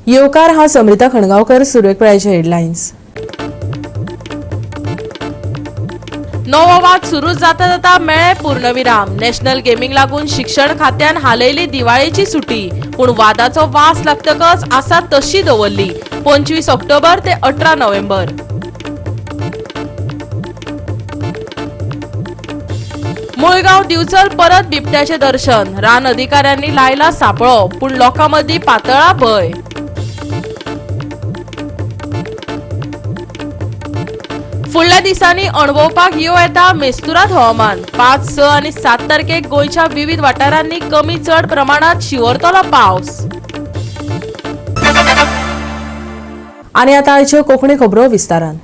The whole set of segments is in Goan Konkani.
येवकार. हांव समृता खणगांवकर. सुरवेक पळयाचे हेडलायन्स. नवो वाद सुरू जाता जाता मेळ्ळे पूर्णविराम. नॅशनल गेमींग लागून शिक्षण खात्यान हालयली दिवाळेची सुटी, पूण वादाचो वास लागतकच आसा तशी दवरली. 25 ऑक्टोबर ते 18 नोव्हेंबर. मुळगांव दिवचल परत बिबट्याचे दर्शन. रान अधिकाऱ्यांनी लायला सापळो, पूण लोकां मदीं पातळा भंय. फुडल्या दिसांनी अणभवपाक येवं येता मेस्तुरात हवामान. 5, 6 आनी 7 तारखेक गोंयच्या विविध वाठारांनी कमी चड प्रमाणात शिंवरतलो पावस. आनी आतां आयच्यो कोंकणी खबरो विस्तारान.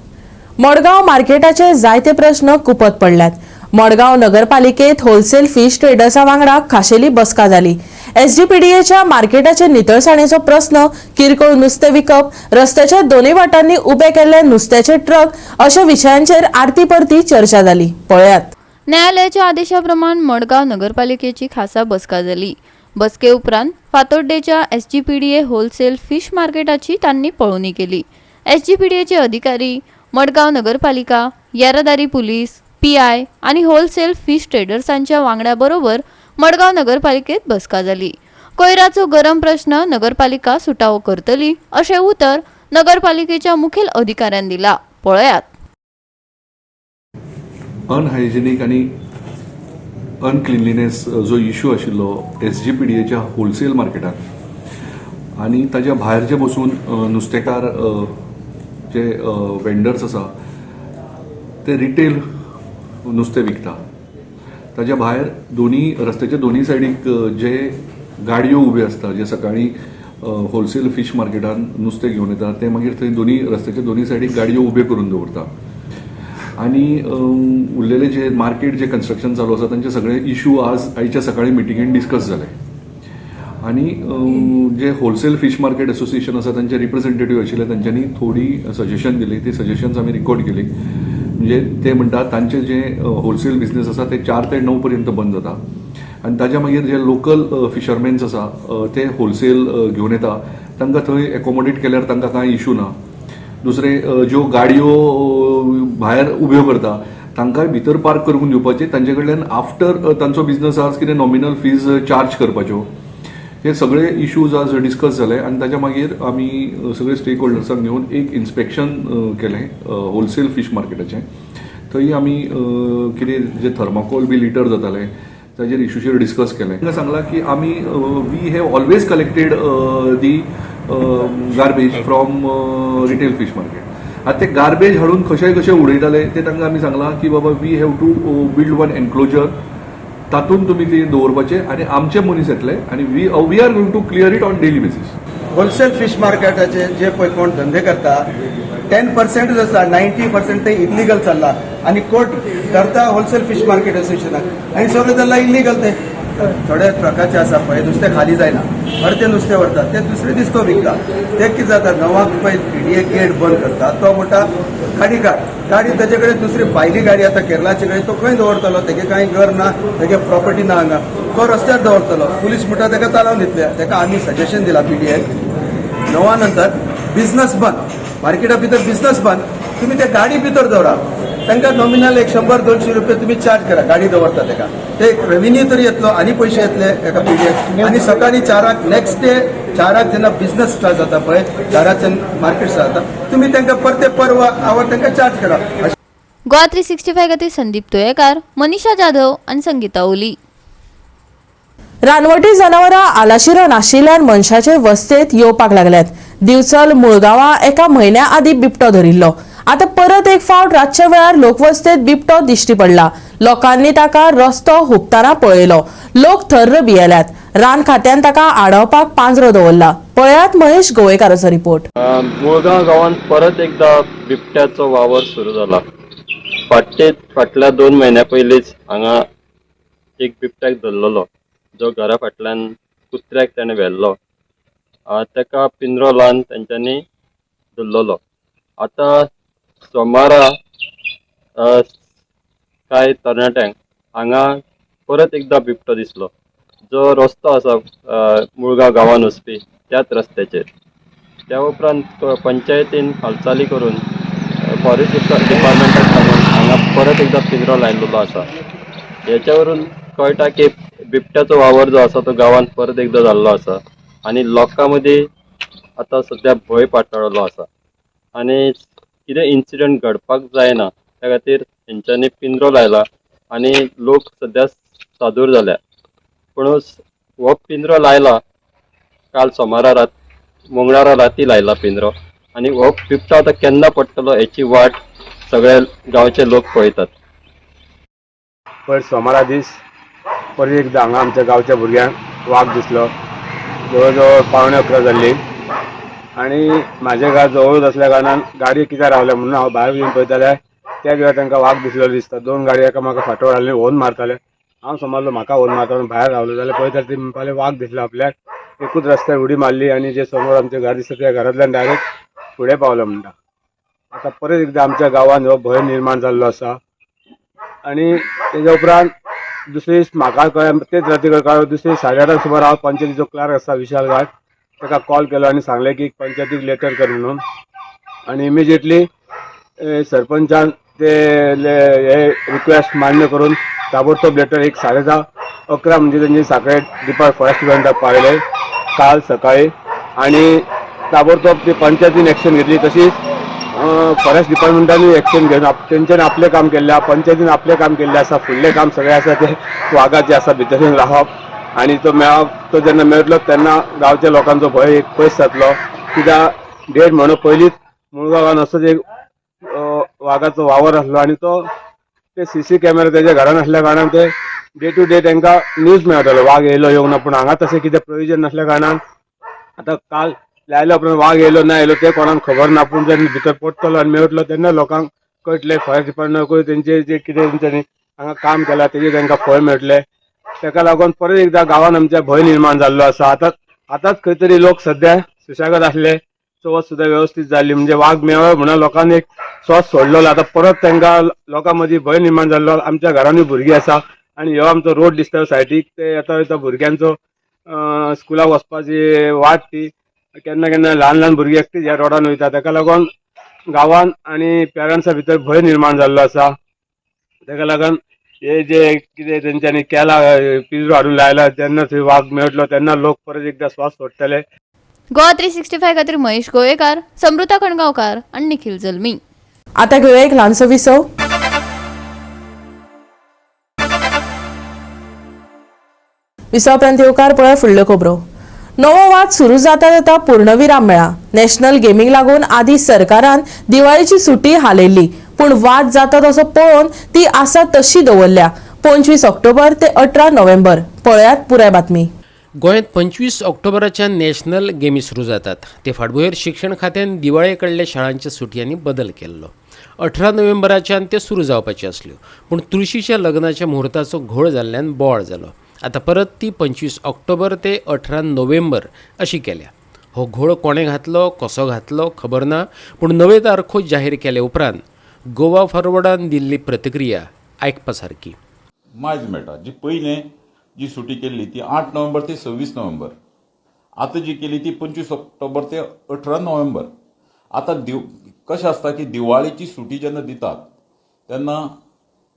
मडगांव मार्केटाचे जायते प्रस्न कुपत पडल्यात. मडगांव नगरपालिकेत होलसेल फिश ट्रेडर्सा वांगडा खाशेली बसका जाली. एसजीपीडीएच्या मार्केटाचे नितळसाणेचो प्रस्न, किरकोळ नुस्तें विकप, रस्त्याच्या दोनूय वाटांनी उबे केल्ले नुस्त्याचे ट्रक अशा विशयांचेर आरती परती चर्चा जाली. पळयात. न्यायालयाच्या आदेशाप्रमाण मडगांव नगरपालिकेची खासा बसका जाली. बसके उपरांत फातोड्डेच्या एसजीपीडीए होलसेल फिश मार्केटाची तांणी पळोवणी केली. एसजीपीडीएचे अधिकारी, मडगांव नगरपालिका, येरादारी पुलीस, पीआय आनी होलसेल फिश ट्रेडर्सांच्या वांगड्या बरोबर मडगांव नगरपालिकेत बसका जाली. कोयराचो गरम प्रश्न नगरपालिका सुटावो करतली अशें उतर नगरपालिकेच्या मुखेल अधिकाऱ्यान दिला. पळयात. अनहायजेनीक आनी अनक्लिनलीनेस जो इशू आशिल्लो एसजीपीडीएच्या होलसेल मार्केटात आनी ताच्या भायर जे बसून नुस्तेकार जे वेंडर्स आसा ते रिटेल नुस्तें विकता, ताच्या भायर दोनी रस्त्याच्या दोनी सायडीक जे गाडयो उब्यो आसता, जे सकाळी होलसेल फीश मार्केटान नुस्तें घेवन येता, ते मागीर थंय दोनी रस्त्याच्या दोनी सायडीक गाडयो उब्यो करून दवरता. आनी उरलेले जे मार्केट जे कन्स्ट्रक्शन चालू आसा तांचे सगळे इशू आज आयच्या सकाळी मिटिंगेन डिस्कस जाले. आनी जे होलसेल फीश मार्केट एसोसिएशन आसा तांचे रिप्रेझेंटेटिव्ह आशिल्ले, तांच्यांनी थोडी सजेशन दिली. ती सजेशन्स आमी रिकॉर्ड केली. म्हणजे ते म्हणटात तांचे जे होलसेल बिझनेस आसा ते 4 ते 9 पर्यंत बंद जाता आनी ताच्या मागीर जे लोकल फिशरमॅन्स आसा ते होलसेल घेवन येता, तांकां थंय एकोमोडेट केल्यार तांकां कांय इशू ना. दुसरे ज्यो गाडयो भायर उब्यो करता तांकांय भितर पार्क करून दिवपाचे, तांचे कडल्यान आफ्टर तांचो बिझनस आवर्स कितें नॉमिनल फीज चार्ज करपाच्यो. हे सगळे इश्यूज आज डिस्कस जाले आनी ताच्या मागीर आमी सगळे स्टेक होल्डर्सांक घेवन एक इन्स्पेक्शन केलें होलसेल फीश मार्केटाचें. थंय आमी कितें जे थर्माकोल बी लिटर जाताले ताजेर इशूचेर डिस्कस केलें. तांकां सांगलां की आमी we have always collected the garbage from retail fish market. आतां ते गार्बेज हाडून कशें कशें उडयताले ते तांकां आमी सांगलां की बाबा, we have to build one enclosure, तातूंत तुमी ते दवरपाचे आनी आमचे मनीस येतले आनी we are going to clear it on daily basis. Wholesale fish मार्केटाचे जे पळय कोण धंदे करता, 10%च आसा, 90% ते इलिगल चल्ला. आनी कोर्ट धरता होलसेल फिश मार्केट असोसिएशनाक आनी सगळें चल्ला इलिगल. ते थोडे ट्रकाचे आसा पळय, नुस्तें खाली जायना, अर्दे नुस्तें व्हरतात, ते दुसरे दीस तो विकता. ते कितें जाता, 9क पळय पीडीए गेट बंद करता. तो म्हणटा गाडी काड. गाडी ताजे कडेन दुसरी भायली गाडी आतां केरलाचे कडेन, तो खंय दवरतलो? तेगे कांय घर ना, तेगे प्रॉपर्टी ना हांगा, तो रस्त्यार दवरतलो. पुलीस म्हणटा तेका चालोवन दितले. तेका आमी सजेशन दिला पीडीएक, 9 नंतर बिझनस बंद, मार्केटा भितर बिझनस बंद. तुम्ही ते गाडी भितर दवरा, तांकां नॉमिनल एक 100-200 रुपये तुम्ही चार्ज करा. गाडी दवरता तेका ते एक रेव्हेन्यू तरी येतलो आनी पयशे येतले एका पीडीएक. आनी सकाळी 4क, नेक्स्ट डे 4क जेन्ना बिझनस स्टार्ट जाता पळय, 4च्यान मार्केट स्टार्ट जाता, तुम्ही तांकां परते पर आवर तांकां चार्ज करा. गोवा 365 खातीर संदीप तुयेकार, मनीषा जाधव आनी संगीता ओली. रानवटी जनावरां आलाशिरो नाशिल्ल्यान मनशाचे वस्तेत येवपाक लागल्यात. दिवचल मुळगांवा एका म्हयन्या आदीं बिबटो धरिल्लो. आतां परत एक फावट रातच्या वेळार लोकवस्तेत बिबटो दिश्टी पडला. लोकांनी ताका रस्तो हुपतना पळयलो. लोक थर्र भियेल्यात. रान खात्यान ताका आडावपाक पांजरो दवरला. पळयात महेश गोवेकाराचो रिपोर्ट. मुळगांव गांवांत परत एकदा बिबट्याचो वावर सुरू जाला. फाटले फाटल्या 2 म्हयन्या पयलींच हांगा एक बिबट्याक धरलेलो, जो घरा फाटल्यान कुत्र्याक ताणें व्हेल्लो. ताका पिंजरो लावन तेंच्यांनी धरलेलो. आतां सोमारा कांय तरणाट्यांक हांगा परत एकदा बिबटो दिसलो, जो रस्तो आसा मुळगांव गांवान वचपी त्याच रस्त्याचेर. त्या उपरांत पंचायतीन हालचाली करून फॉरेस्ट डिपार्टमेंटाक सांगून हांगा परत एकदां पिंजरो लायलेलो आसा. हेच्यावरून कळटा की बिबट्याचो वावर जो आसा तो गांवांत परत एकदां जाल्लो आसा आनी लोकां मदीं आतां सद्या भंय पातळ्ळो आसा आनी कितें इन्सिडंट घडपाक जायना त्या खातीर हेंच्यांनी पिंजरो लायला आनी लोक सद्या सादूर जाल्या. पूण हो पिंजरो लायला काल सोमारा रात, मंगळारा राती लायला पिंजरो आनी हो बिबटो आतां केन्ना पडटलो हेची वाट सगळे गांवचे लोक पळयतात. पयर सोमारा दीस परत एकदां हांगा आमच्या गांवच्या भुरग्यांक वाग दिसलो. जवळ जवळ 10:45 जाल्ली आनी म्हाजें घर जवळूच आसल्या कारणान गाडी कित्याक रावल्या म्हणून हांव भायर येवन पळयता जाल्यार त्या वेळार तांकां वाग दिसलो दिसता. दोन गाडी एकामेका फाटोर हाडली, होर्न मारताले. हांव समजलो म्हाका होर्न मारता म्हणून भायर रावलो जाल्यार पळयता ती म्हणपाले वाग दिसलो आपल्याक. एकूच रस्त्यार उडी मारली आनी जे समोर आमचें घर दिसता त्या घरांतल्यान डायरेक्ट फुडें पावलो म्हणटा. आतां परत एकदां आमच्या गांवांत हो भंय निर्माण जाल्लो आसा आनी तेज्या उपरांत दुसरे दीस म्हाका कळ्ळें तेच राती कळ्ळें. दुसरे 8:30 सुमार हांव पंचायतीचो क्लार्क आसा विशाल घाट ताका कॉल केलो आनी सांगलें की पंचायतीक लेटर कर म्हणून आनी इमिजिएटली सरपंचान ते हे रिक्वेस्ट मान्य करून ताबडतोब लेटर एक 10:30-11 म्हणजे तेंची साखळे फॉरेस्ट डिपार्टमेंटाक पावयले काल सकाळी आनी ताबडतोब ती पंचायतीन एक्शन घेतली. तशीच फॉरेस्ट डिपार्टमेंटानूय एक्शन घेवन तेंच्यानी आपलें काम केल्लें आसा, पंचायतीन आपलें काम केल्लें आसा. फुडलें काम सगळें आसा तें वागाचें आसा, भितर रावप आनी तो मेळप. तो जेन्ना मेळटलो तेन्ना गांवच्या लोकांचो भंय एक पयस जातलो. कित्याक 1.5 म्हयनो पयलींच मुळगांवान असोच एक वागाचो वावर आसलो आनी तो ते सीसी कॅमेरा तेज्या घरान आसल्या कारणान ते डे टू डे तांकां न्यूज मेळटालो वाग येयलो येवंक ना. पूण हांगा तशें कितें प्रोविजन नासल्या कारणान आतां काल लायल्या उपरांत वाग येयलो ना येयलो तें कोणाक खबर ना. पूण जेन्ना भितर पडटलो आनी मेळटलो तेन्ना लोकांक कळटलें. फॉरेस्ट डिपार्टमेंटाकूय तेंचे जे कितें तेंच्यांनी हांगा काम केलां तेजें तांकां फळ मेळटलें. ताका लागून परत एकदां गांवांत आमच्या भंय निर्माण जाल्लो आसा. आतां आतांच खंय तरी लोक सद्या सुशेगाद आसले, चवथ सुद्दां व्यवस्थीत जाल्ली, म्हणजे वाग मेळ्ळो म्हणून लोकांनी एक श्वास सोडलेलो. आतां परत तांकां लोकां मदीं भंय निर्माण जाल्लो. आमच्या घरांनी भुरगीं आसा आनी हो आमचो रोड दिसता सायडीक, ते येता वयता भुरग्यांचो स्कुलाक वचपाची वाट ती. केन्ना केन्ना ल्हान ल्हान भुरगीं एकटीच ह्या रोडान वयता. ताका लागून गांवान आनी पेरंट्सा भितर भंय निर्माण जाल्लो आसा. ताका लागून हे जे कितें तेंच्यांनी केला, पिंजरो हाडून लायला, जेन्ना थंय वाग मेळटलो तेन्ना लोक परत एकदां श्वास सोडटले. गोवा 365 खातीर महेश गोवेकार, समृता कणगांवकार आनी निखिल जल्मी. आता घेऊया एक ल्हानसो विसव. विसव उपरांत येवकार. पळय फुडल्यो खबरो. नवो वाद सुरू जाता जाता पूर्णविराम मेळ्ळा. नॅशनल गेमींक लागून आदी सरकारान दिवाळीची सुटी हालयल्ली, पूण वाद जाता तसो पळोवन ती आसा तशी दवरल्या, 25 ऑक्टोबर ते 18 नोव्हेंबर. पळयात पुराय बातमी. गोंयांत 25 ऑक्टोबराच्यान नॅशनल गेमी सुरू जातात. ते फाटभुंयेर शिक्षण खात्यान दिवाळे कडल्या शाळांच्या सुटयांनी बदल केल्लो. 18 नोव्हेंबराच्यान ते सुरू जावपाच्यो आसल्यो, पूण तुळशीच्या लग्नाच्या मुहूर्ताचो घोळ जाल्ल्यान बोवाळ जालो. आतां परत ती 25 ऑक्टोबर ते 18 नोव्हेंबर अशी केल्या. हो घोळ कोणें घातलो, कसो घातलो खबर ना, पूण नवे तारखो जाहीर केले उपरांत गोवा फॉरवर्डान दिल्ली प्रतिक्रिया आयकपा सारकी. मायज मेळटा. जी पयलें जी सुटी केल्ली ती 8 नोव्हेंबर ते 26 नोव्हेंबर, आतां जी केली ती 25 ऑक्टोबर ते 18 नोव्हेंबर. आतां कशें आसता की दिवाळेची सुटी जेन्ना दितात तेन्ना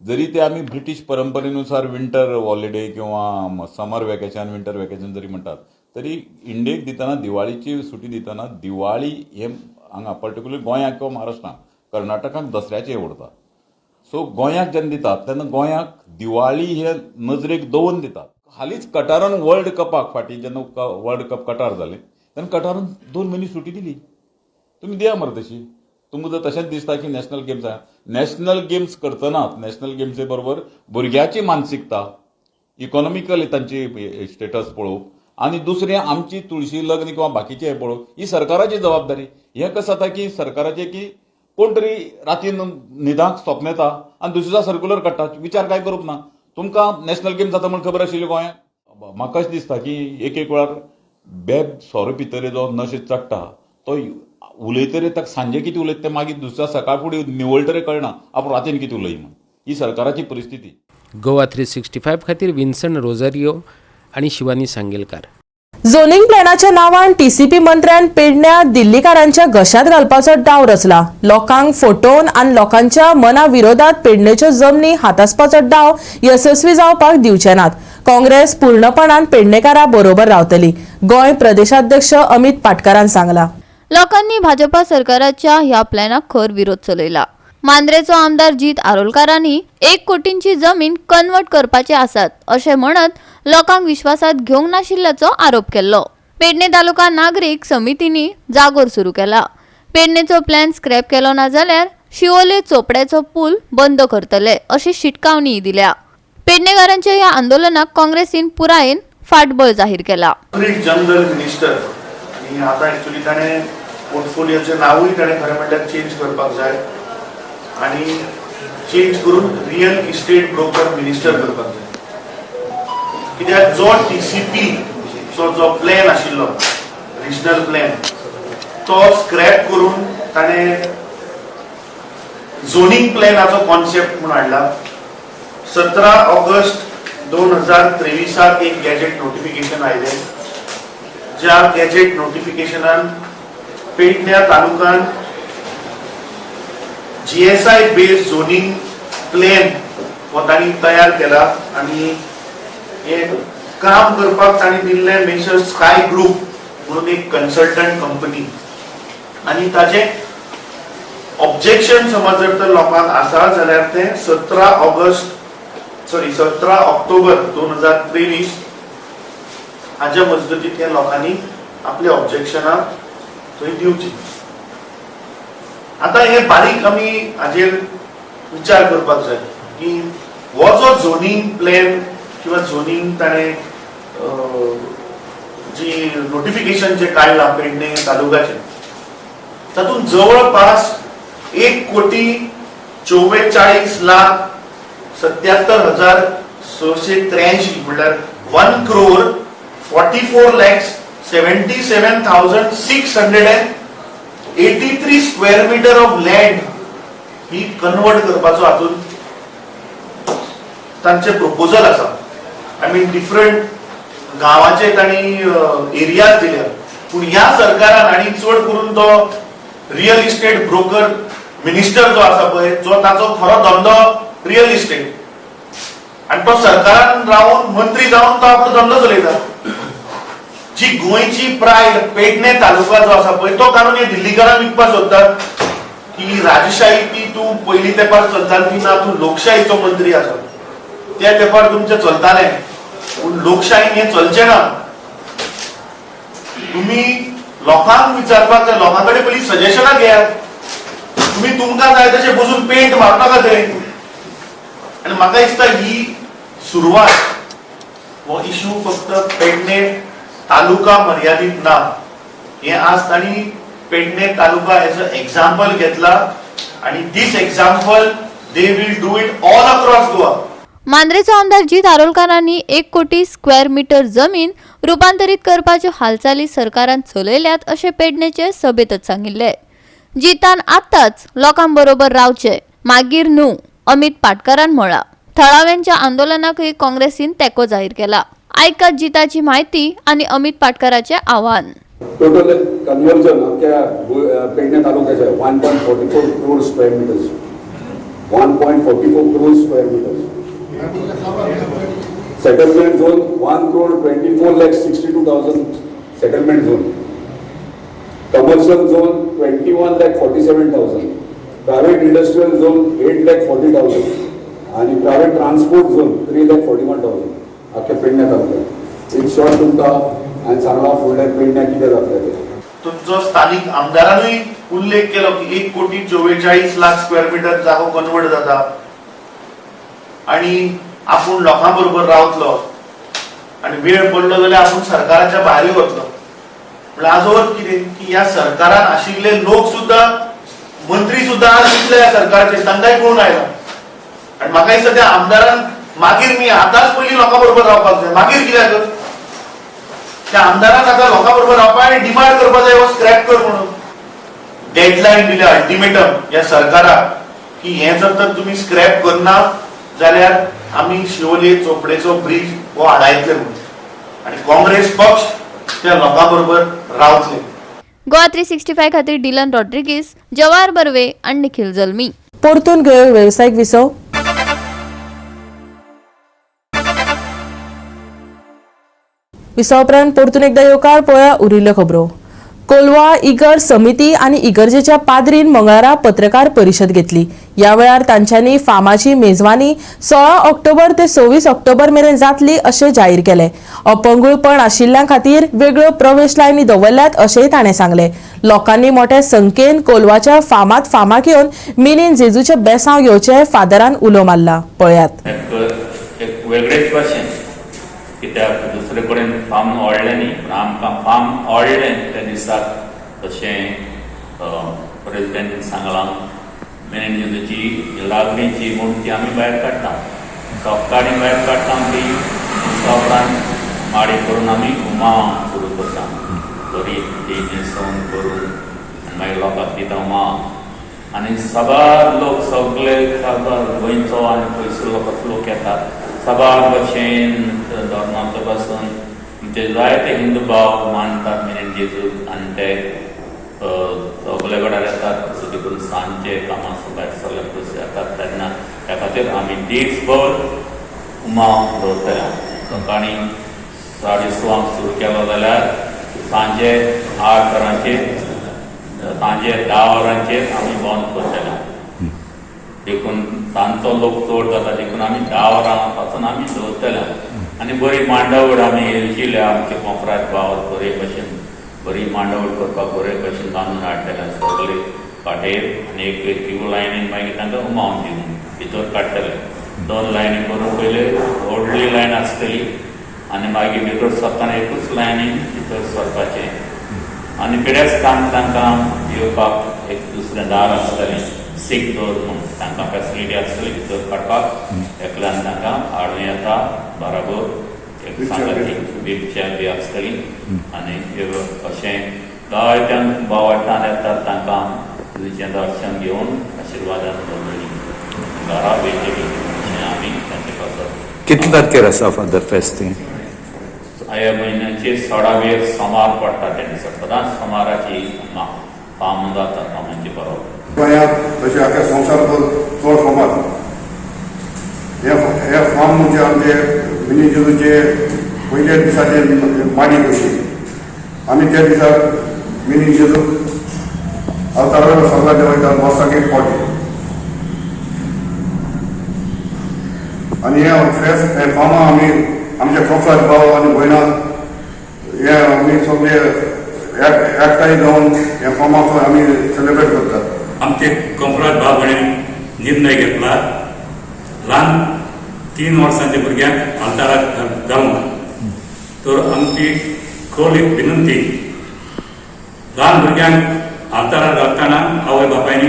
जरी ते आमी ब्रिटीश परंपरेनुसार विंटर हॉलिडे किंवा समर वेकेशन, विंटर वेकेशन जरी म्हणटात तरी इंडियेक दितना, दिवाळीची सुटी दितना, दिवाळी हे हांगा पर्टिक्युलर गोंयांत किंवा महाराष्ट्रांत, कर्नाटकाक दसऱ्याचें उरता. सो गोंयाक जेन्ना दितात तेन्ना गोंयाक दिवाळी हे नजरेक दवरून दितात. हालींच कटारान वर्ल्ड कपाक फाटीं जेन्ना वर्ल्ड कप कटार जालें तेन्ना कटारान 2 म्हयने सुटी दिली. तुमी दिया मरे तशी. तुमकां जर तशेंच दिसता की नॅशनल गेम्स आहा, नॅशनल गेम्स करतनाच नॅशनल गेम्से बरोबर भुरग्याची मानसिकता, इकॉनॉमिकली तांची स्टेटस पळोवप आनी दुसरें आमची तुळशी लग्न किंवा बाकीचें हें पळोवप ही सरकाराची जबाबदारी. हें कशें जाता की सरकाराचें की कोण तरी रातीन न्हिदांक स्वप्न येता आनी दुसरे दिसा सर्क्युलर काडटा, विचार काय करूंक ना. तुमकां नॅशनल गेम्स जाता म्हूण खबर आशिल्ली गोंयांत? म्हाका अशें दिसता की एक एक वेळार बेब सोरो पितरे जो नशे चडटा तो उलयतरे ताका सांजे कितें उलयता तें मागीर दुसऱ्या सकाळ फुडें निवळटरे कळना आपूण रातीन कितें उलय म्हूण. ही सरकाराची परिस्थिती. गोवा 365 खातीर विन्सन रोजारियो आणि शिवानी सांगेलकार. झोनिंग प्लॅनाच्या नांवान टीसीपी मंत्र्यान पेडण्या दिल्लीकारांच्या घशात घालपाचो डाव रचला. लोकांक फटोवन आनी लोकांच्या मना विरोधात पेडणेच्यो जमनी हातासपाचो डाव येसस्वी जावपाक दिवचे नात. काँग्रेस पूर्णपणान पेडणेकारा बरोबर रावतली, गोंय प्रदेशाध्यक्ष अमित पाटकारान सांगला. लोकांनी भाजपा सरकाराच्या ह्या प्लॅनाक खर विरोध चलयला. मांद्रेचो आमदार जीत आरोलकारांनी 1 कोटींची जमीन कन्वर्ट करपाचे आसात अशें म्हणत लोकांक विश्वासात घेवंक नाशिल्ल्याचो आरोप केल्लो. पेडणे तालुका नागरीक समितींनी जागोर सुरू केला. पेडणेचो प्लॅन स्क्रॅप केलो ना जाल्यार शिवोले चोपड्याचो पूल बंद करतले अशी शिटकावणीय दिल्या. पेडणेकारांच्या ह्या आंदोलनाक काँग्रेसीन पुरायेन फाटबळ जाहीर केला. जंगल मिनिस्टर आनी आतां एक्चुअली ताणें पोर्टफोलियोचें नांवूय ताणें खरें म्हणल्यार चेंज करपाक जाय आनी चेंज करून रियल इस्टेट ब्रोकर मिनिस्टर करपाक जाय. कित्याक जो टीसीपी चो जो प्लॅन आशिल्लो रिजनल प्लॅन तो स्क्रॅप करून ताणें झोनिंग प्लॅनाचो कॉन्सेप्ट म्हूण हाडला. 17 ऑगस्ट 2023 एक गॅजेट नोटिफिकेशन आयलें, ज्या गॅजेट नोटिफिकेशनान पेडण्या तालुक्यान जीएसआय बेस्ड झोनिंग प्लॅन हो तांणी तयार केला आनी हे काम करपाक तांणी दिल्लें मेसर्स स्काय ग्रुप म्हणून एक कन्सल्टंट कंपनी आनी ताजें ऑब्जेक्शन समज जर तर लोकांक आसा जाल्यार तें 17 ऑक्टोबर 2023 हाज्या मजगतीं त्या लोकांनी आपले ऑब्जेक्शनां थंय दिवची. आतां हे बारीक आमी हाजेर विचार करपाक जाय की हो जो झोनिंग प्लॅन किंवा झोनिंग ताणें जी नोटिफिकेशन जे काडलां पेडणे तालुक्याचें तातूंत जवळपास 1,44,77,683 म्हणल्यार 1,44,77,683 square metre of land he convert करपाचो हातूंत तांचे प्रपोजल आसा. I mean different गांवाचे तांणी एरियाज दिल्या, पूण ह्या सरकारान आनी चड करून तो रियल इस्टेट ब्रोकर मिनिस्टर जो आसा पळय, जो ताचो खरो धंदो रियल इस्टेट आनी तो सरकारान रावन मंत्री जावन तो आपलो धंदो चलयता. जी गोंयची प्रायड पेडणे तालुका जो आसा पळय तो काडून हे दिल्लीकारांक विकपाक सोदतात की राजशाही ती तूं पयलीं तेंपार चलताली ती ना, तूं लोकशाहीचो मंत्री आसा, त्या तेंपार तुमचें चलतालें, पूण लोकशाहीन हें चलचें ना. तुमी लोकांक विचारपाक जाय, लोकां कडेन पयलीं सजेशनां घेयात, तुमी तुमकां जाय तशें बसून पेंट मारूं नाका थंय. आनी म्हाका दिसता ही सुरवात हो इशू फक्त पेडणे तालुका मर्यादीत ना, हे आज तांणी Pernem taluka as a example घेतला आनी this example they will do it all across Goa. मांद्रेचो आमदार जीत आरोलकारांनी 1 कोटी स्क्वेअर मिटर जमीन रुपांतरीत करपाच्यो हालचाली सरकारान चलयल्यात अशें पेडणेचे सभेतच सांगिल्लें. जितान आतांच लोकां बरोबर रावचे मागीर न्हू, अमित पाटकारान म्हळां. थळाव्यांच्या आंदोलनाकय काँग्रेसीन तेंको जाहीर केला. आयकात जिताची म्हायती आनी अमित पाटकाराचें आव्हान. टोटल कन्वर्जन अख्ख्या पेडणे तालुक्याचे 1.44 crore square meters, 1.44 crore square meters. Settlement zone 1,24,62,000 settlement zone. Commercial zone 21,47,000. Private industrial zone 8,40,000 आणि प्रायव्हेट ट्रान्सपोर्ट झोन 3,41,000 अख्ख्या पेडण्या तालुक्यात. इन शॉर्ट तुमकां हांवें सांगलां फुडल्या पेडण्या कितें जातलें तें. तुमचो स्थानीक आमदारानूय उल्लेख केलो की 1,44,00,000 स्क्वेअर मिटर जागो कन्वर्ट जाता आनी आपूण लोकां बरोबर रावतलो आनी वेळ पडलो जाल्यार आपूण सरकाराच्या भायरूय वतलो. म्हणल्यार हाजो अर्थ कितें की ह्या सरकारान आशिल्ले लोक सुद्दां मंत्री सुद्दां आज इतले ह्या सरकाराचे तांकांय कळून आयला. आनी म्हाका दिसता त्या आमदारान मागीर मी आतांच पयलीं लोकां बरोबर रावपाक जाय, मागीर कित्याक त्या आमदारान आतां लोकां बरोबर रावपाक आनी डिमांड करपाक जाय हो स्क्रॅप कर म्हणून. डेडलायन दिल्या अल्टिमेटम ह्या सरकाराक की हें जर तर तुमी स्क्रॅप करना जाल्यार आमी शिवोले चोपडेचो ब्रीज हो आडायतले म्हणून. आनी काँग्रेस पक्ष त्या लोकां बरोबर रावतले. गोवा 365 खातीर डिलन रॉड्रिगीस, जवाहर बर्वे आनी निखिल जल्मी. परतून घेवया वेवसायीक विसव. विसवा उपरांत परतून एकदा येवकार. पळया उरिल्ल्यो खबरो. कोलवा इगर्ज समिती आनी इगर्जेच्या पाद्रीन मंगळारा पत्रकार परिशद घेतली. ह्या वेळार तांच्यांनी फामाची मेजवानी 16 ऑक्टोबर ते 26 ऑक्टोबर मेरेन जातली अशें जाहीर केलें. अपंगूळपण आशिल्ल्यां खातीर वेगळ्यो प्रवेश लायनी दवरल्यात अशेंय ताणें सांगलें. लोकांनी मोठ्या संख्येन कोलवाच्या फामात फामाक येवन मिनीन जेजूचें बेसांव घेवचें फादरान उलो मारला. पळयात. एक वेगळेच भाशेन कित्याक दुसरे कडेन फार्म ओडलें न्ही, पूण आमकां फार्म ओडलें त्या दिसाक तशें प्रेजिडेंटान सांगलां मिनीन जेजूची लागणीची म्हूण ती आमी भायर काडटा. सकाळीं भायर काडटा ती दिसा उपरांत माडी करून आमी उमा सुरू करता, बरी ती न्हेसोवन करून आनी मागीर लोकांक दिता उमा. आनी साबार लोक सगळे साबार गोंयचो आनी पयसुल्लो लोक लोक येतात साबार भशेन धर्माचो पासून आमचे जायते हिंदू भाव मानतात मिनीन जेजूक आनी ते सगळे कडेन येतात. देखून सांजचे कामां भायर सरले पयशे येतात तेन्ना त्या खातीर आमी दीसभर उमाव दवरतले. सकाळीं 6:30 सुरू केलो जाल्यार सांजे 8 वरांचेर सांजे 10 वरांचेर आमी बंद करतले. देखून सांजचो लोक चड जाता देखून आमी 10 वरां पासून आमी दवरतले. आनी बरी मांडावळ आमी येवजिल्या आमचे कोंकराज भाव बरे भशेन बरी मांडावळ करपाक बरे भशेन बांदून हाडटले सगळे वाटेर आनी एक क्यू लायनीन मागीर तांकां उमावन दिवन भितर काडटले. 2 लायनी करून पयले व्हडली लायन आसतली आनी मागीर भितर सरतना एकूच लायनीन भितर सरपाचें. आनी पिडेस्तांक तांकां येवपाक एक दुसरें दार आसतलें, सीक डोर म्हूण तांकां फेसिलिटी आसतली भितर काडपाक. एकल्यान तांकां हाडूं येता बराबर एक सांगाती व्हीलचेर बी आसतली. आनी अशें जायत्यान भावार्थान येतात तांकां तुजें दर्शन घेवन आशिर्वादान दवरली घरा वयतली अशें आमी तांचे पासत. कितले तारखेर आसा फादर फेस्त? ह्या म्हयन्याचे 16वेर सोमार पडटा त्या दिसा सदांच सोमाराची फाम जाता फामाची परब. गोंयांत तशें आख्या संवसारभर चड फामाद हे फार्म म्हणजे आमचे मिनी जेजूचे पयल्या दिसाचे माडी कशी आमी त्या दिसा मिनी जेजूक अवतारावेलो सगळ्या वयता वर्साक एक फावटी. आनी हे फेस्त हे फार्मां आमी आमच्या कोंकराज भाव आनी भयणां हे आमी सगळे एकठांय जावन हे फार्माचो आमी सेलिब्रेट करतात. आमचे कोंकराज भाव भयणीन निर्णय घेतला ल्हान 3 वर्सांच्या भुरग्यांक आल्ताराक घालूंक. तर आमची खोल एक विनंती, ल्हान भुरग्यांक आल्ताराक घालतना आवय बापायनी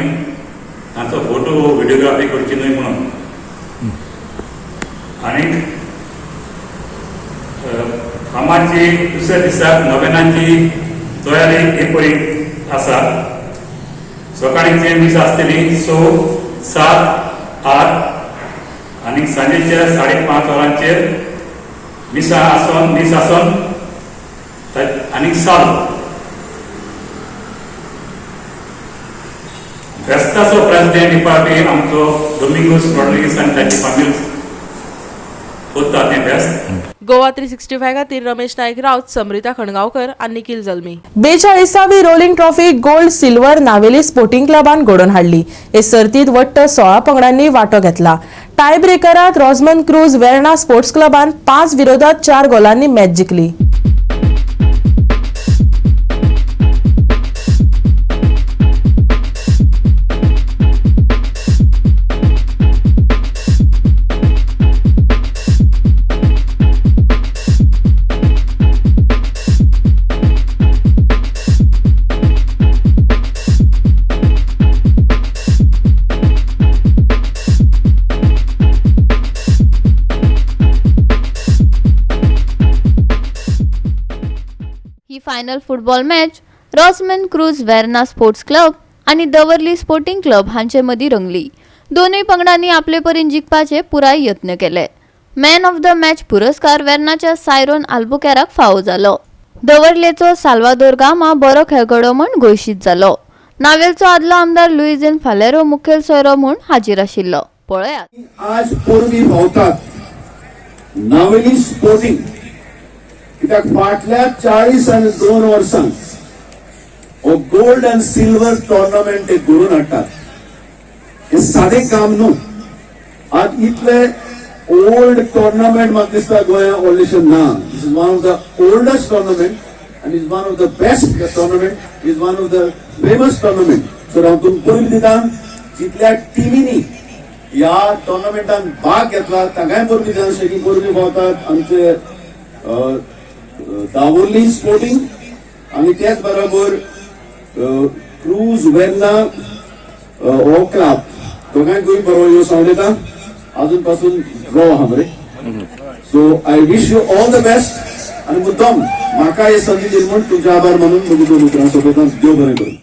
तांचो फोटो व्हिडियोग्राफी करची न्हय म्हणून. आनी फामाची दुसऱ्या दिसाक नोवेनाची तयारी हे परी आसा. सकाळींचे मीस आसतली 6, 7, 8 आनी सांजेच्या 5:30 वरांचेर मिसा आसोन मीस आसोन आनी साल. फेस्ताचो प्रेसिडेंट दिवपाक आमचो डोमिंगोस रॉड्रिगीस आनी ताची फामील करता तें फेस्त. गोवा 365 खातीर रमेश नायक राऊत, समृता खणगांवकर आनी निखिल जल्मी. 42वी rolling trophy gold silver Navelim sporting क्लबान घडोवन हाडली. हे सर्तीत वट्ट 16 पंगडांनी वांटो घेतला. टाय ब्रेकरात रॉजमन क्रूज वेर्णा स्पोर्ट्स क्लबान 5 विरोधात 4 गोलांनी match जिखली. Final football match Rosman Cruz Verna sports club आनी दवर्ली स्पोर्टिंग क्लब हांचे मदीं रंगली. दोनूय पंगडांनी आपले परीन जिखपाचे पुराय यत्न केले. मॅन ऑफ the match पुरस्कार वेर्नाच्या सायरोन आल्बुकेराक फावो जालो. दवर्लेचो साल्वादोर गामा बरो खेळगडो म्हूण घोशीत जालो. नावेलचो आदलो आमदार लुईझिन फालेरो मुखेल सोयरो म्हूण हाजीर आशिल्लो. पळयात. आज पोरबी भोंवतात नावेली स्पोर्टिंग कित्याक फाटल्या 42 वर्सां हो गोल्ड अँड सिल्वर टोर्नामेंट ते घडोवन हाडटात. हे सादें काम न्हू. आज इतले ओल्ड टोर्नामेंट म्हाका दिसता गोंया व्हडलेशें ना. This is one of the oldest tournament and is one of the best tournament, is one of the famous tournament. So हांव तुमकां पयलीं दिता, जितल्या टिमींनी ह्या टोर्नामेंटान भाग घेतला तांकांय परबीं दिता. जशें की परबीं पावतात आमचे दावोर्ली स्पोर्टिंग आनी त्याच बरोबर क्रूज वेर्ना हो क्लब, दोगांयकूय बरो यो सांगून येता. अजून पासून ड्रॉ आहा मरे. So I wish you all the best आनी मुद्दम म्हाका ही संदी दिली म्हूण तुमचे आभार मानून म्हजी दोन उतरां सोंपयता. देव बरें करूं.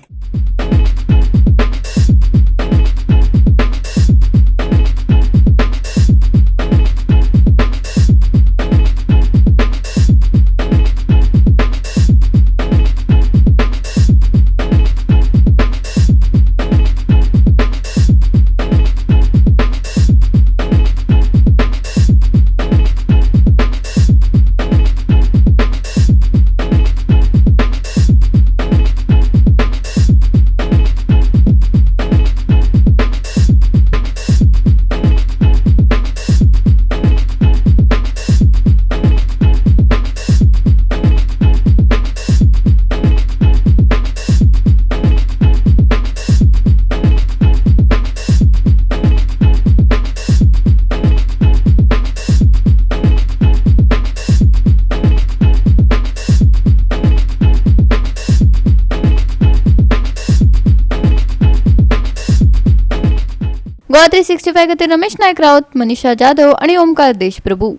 गोवा 365 खातीर रमेश नायक राऊत, मनीषा जाधव आणि ओमकार देशप्रभू.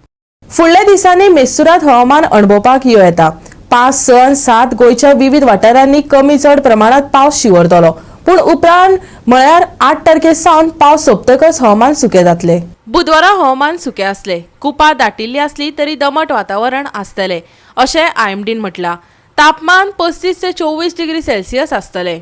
फुडल्या दिसांनी मेस्तुरात हवामान अणभवपाक येवं येता. 5, 6, 7 गोंयच्या विविध वाठारांनी कमी चड प्रमाणात पावस शिंवरतलो, पूण उपरांत म्हळ्यार 8 तारखे सावन पावस सोंपतकच हवामान सुकें जातलें. बुधवारा हवामान सुकें आसलें. कुपां दाटिल्लीं आसली तरी दमट वातावरण आसतलें अशें आयएमडीन म्हटलां. तापमान 35 ते 24 डिग्री सेल्सियस आसतलें.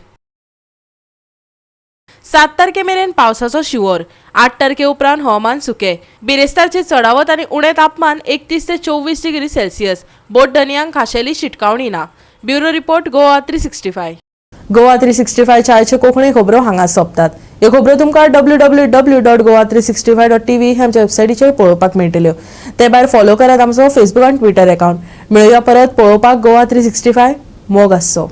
7 तारखे मेरेन पावसाचो शिंवोर. 8 तारखे उपरांत हवामान सुकें. बिरेस्तारचें चडावत आनी उणें तापमान 31 ते 24 डिग्री सेल्सियस. बोट धनयांक खाशेली शिटकावणी ना. Bureau report, Goa 365. Goa 365 आयच्यो कोंकणी खबरो हांगा सोंपतात. ह्यो खबरो तुमकां www.goa365.tv ह्या आमच्या वेबसायटीचेर पळोवपाक मेळटल्यो. ते भायर फॉलो करात आमचो फेसबूक आनी ट्विटर अकाउंट. मेळुया परत पळोवपाक गोवा 365. मोग आसचो.